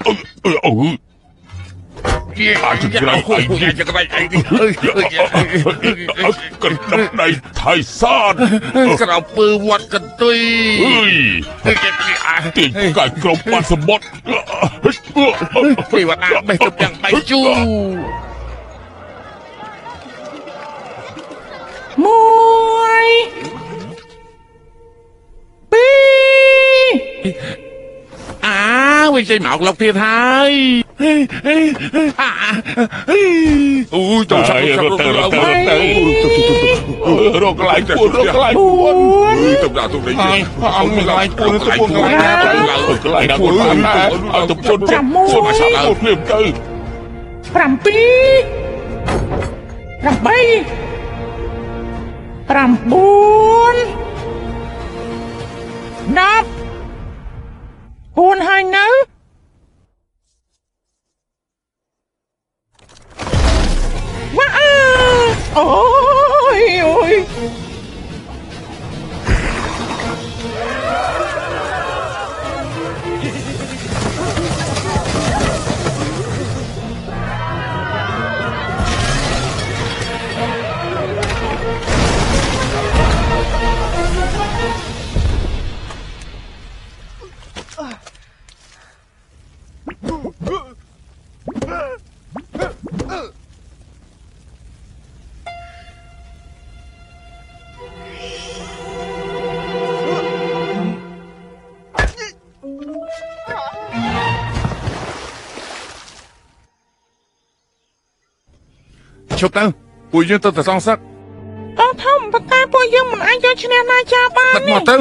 អូអាចក្រៃឯងនេះ ចក្រៃឯងនេះ កណ្ដាប់ដៃថៃសាន ក្រៅពើវត្តកន្ទុយ អើយទីកាយក្រុមបានសម្បត្តិ ទេវតាបេះទៅទាំងបៃជូ មួយពីរ អាវាចេញមកលុកទៀតហើយអូយចូលឆាប់ឆាប់ ទៅទៅទៅរកកន្លែងពួនរកកន្លែងពួន ទៅដល់ទៅនេះ ហើយអង្គកន្លែងពួនទៅពួនកន្លែងណាទៅកន្លែងណាពួនបានដែរឲ្យទៅពួនពួនមកឆាប់ពួនភ្លាមទៅ ប្រាំពីរប្រាំបីប្រាំបួន10ពួនហើយនៅវ៉ាអូយអូយ ឈប់ទៅពួកយើងទៅតែសងសឹក បងធំប៉ុន្តែពួកយើងមិនអាចយកឈ្នះណាចាបាន បាត់មកទៅ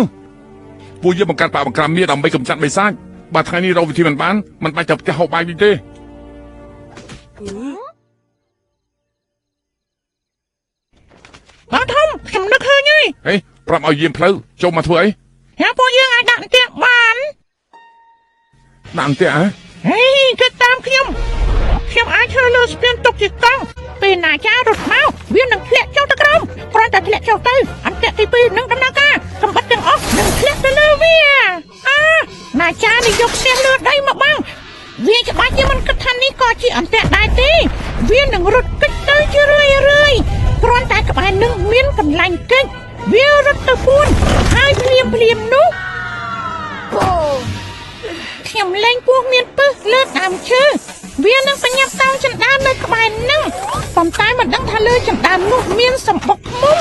ពួកយើងបង្កើតបាក់បង្ក្រាមមាដើម្បីកម្ចាត់បិសាចបើថ្ងៃនេះរកវិធីមិនបានមិនបាច់ទៅផ្ទះហូបបាយវិញទេ បងធំខ្ញុំនឹកឃើញហើយ ហេប្រាប់ឲ្យយាមផ្លូវចូលមកធ្វើអី ហាពួកយើងអាចដាក់អន្ទាក់បាន ដាក់អន្ទាក់ហ៎ ហេគឺតាមខ្ញុំខ្ញុំអាចធ្វើលើស្ពានទុកជាកង់ពេលណាចារត់មកវានឹងធ្លាក់ចុះទៅក្រោមគ្រាន់តែធ្លាក់ចុះទៅអន្ទាក់ទី2នឹងដំណើរការសម្បត្តិទាំងអស់នឹងធ្លាក់ទៅលើវាអាណាចានេះយកផ្ទះលើដីមកបាំងវាច្បាស់ជាមិនគិតថានេះក៏ជាអន្ទាក់ដែរទេវានឹងរត់គេចទៅជារឿយរឿយគ្រាន់តែក្បែរនឹងមានកន្លែងគេចវារត់ទៅពួនហើយភ្លាមភ្លាមនោះខ្ញុំលែងពោះមានពឹសលើដើមឈើវានឹងបញ្ញាប់តោងចណ្ដើមនៅក្បែរនឹងប៉ុន្តែមិនដឹងថាលើចណ្ដើមនោះមានសម្បុកឃ្មុំ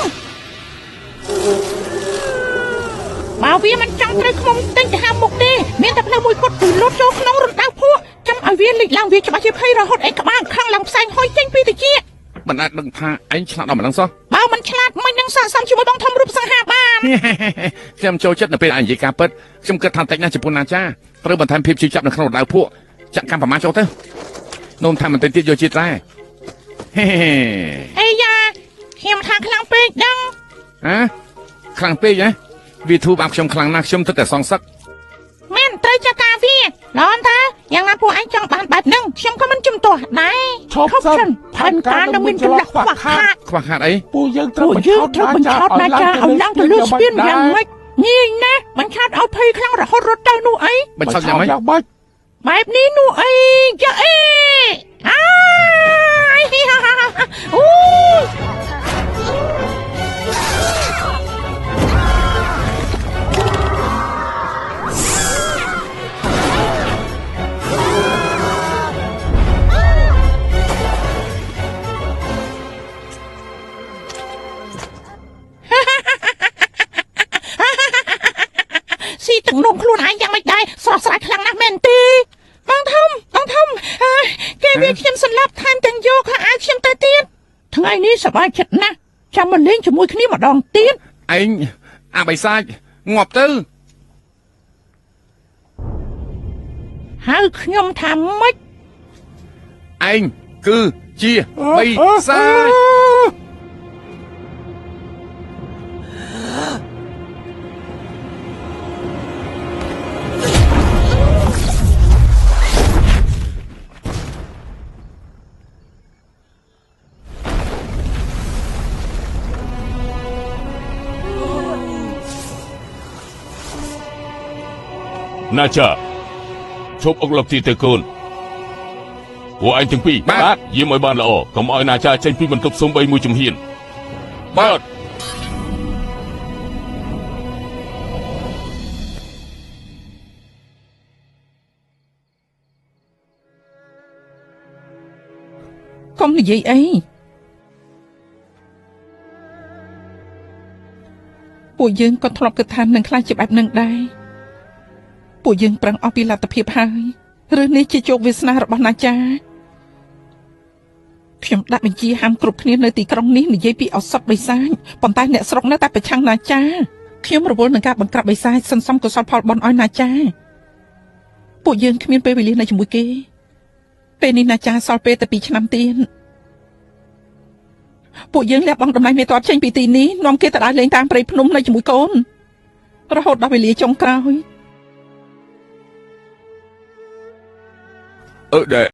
បើវាមិនចង់ត្រូវឃ្មុំតិចទៅហាមុខទេមានតែផ្លូវមួយគត់គឺលុតចូលក្នុងរណ្ដៅភក់ចាំឲ្យវាលិចឡើងវាច្បាស់ជាភ័យរហូតអីក្បាលខឹងឡើងផ្សែងហុយចេញពីតិច មិនអាចដឹងថាឯងឆ្លាតដល់ម្លឹងសោះ បើមិនឆ្លាតមិននឹងស័ក្តិសមជាមួយបងធំរូបសង្ហាបាន ខ្ញុំចូលចិត្តនៅពេលឯងនិយាយការពិតខ្ញុំគិតថាតិចណាស់ចំពោះណាចាត្រូវបន្ថែមភាពជឿចាប់នៅក្នុងរដូវភក់ចាក់កម្មប្រមាណចូលទៅនោមថាមិនតិចទៀតយកជាតិដែរហេ អីយ៉ាខ្ញុំថាខ្លាំងពេកដឹង ហ៎ខ្លាំងពេកហ៎វាធ្វើបាបខ្ញុំខ្លាំងណាស់ខ្ញុំទឹកតែសងសឹក មែនត្រូវចាការវាឡនតាយ៉ាងណាពួកឯងចង់បានបែបហ្នឹងខ្ញុំក៏មិនជំទាស់ដែរ ឈប់សិន ផែនការនឹងមានចន្លោះខ្វះខាត ខ្វះខាតអី ពួកយើងត្រូវ ពួកយើងត្រូវបញ្ឆោតណាចាឲ្យឡើងទៅលើស្ពានយ៉ាងម៉េចងាយណាស់បញ្ឆោតឲ្យភ័យខ្លាំងរហូតរត់ទៅនោះអី បញ្ឆោតយ៉ាងម៉េច យ៉ាងម៉េច បែបនេះនោះអីយ៉ាអេអាយអូស៊ីទឹកនោមខ្លួនឯងយ៉ាងម៉េចដែរស្រស់ស្រាយខ្លាំងណាស់មែនទេបងធំបងធំអើយគេវាខ្ញុំសន្លប់ថែមទាំងយកខោអាវខ្ញុំទៅទៀតថ្ងៃនេះសប្បាយចិត្តណាស់ចាំមកលេងជាមួយគ្នាម្ដងទៀត ឯងអាបិសាចងាប់ទៅ ហៅខ្ញុំថាម៉េច ឯងគឺជាបិសាច ណាចា ឈប់អុកឡុកទៀតទៅកូនពួកឯងទាំងពីរយាមឲ្យបានល្អកុំឲ្យណាចាចេញពីបន្ទប់សំបីមួយជំហានបាទ កុំនិយាយអីពួកយើងក៏ធ្លាប់គិតថានឹងខ្លាចជាបែបនឹងដែរពួកយើងប្រឹងអស់ពីលទ្ធភាពហើយរឿងនេះជាជោគវាសនារបស់ណាចាខ្ញុំដាក់បញ្ជាហាមគ្រប់គ្នានៅទីក្រុងនេះនិយាយពីឱសថបិសាចប៉ុន្តែអ្នកស្រុកនៅតែប្រឆាំងណាចាខ្ញុំរវល់នឹងការបង្ក្រាបបិសាចសន្សំកុសលផលបុណ្យឲ្យណាចាពួកយើងគ្មានពេលវេលានៅជាមួយគេពេលនេះណាចាសល់ពេលតែ2ឆ្នាំទៀត ពួកយើងលះបង់តម្លៃមេតបចេញពីទីនេះនាំគេទៅដើរលេងតាមព្រៃភ្នំនៅជាមួយកូនរហូតដល់វេលាចុងក្រោយ អឺដែរ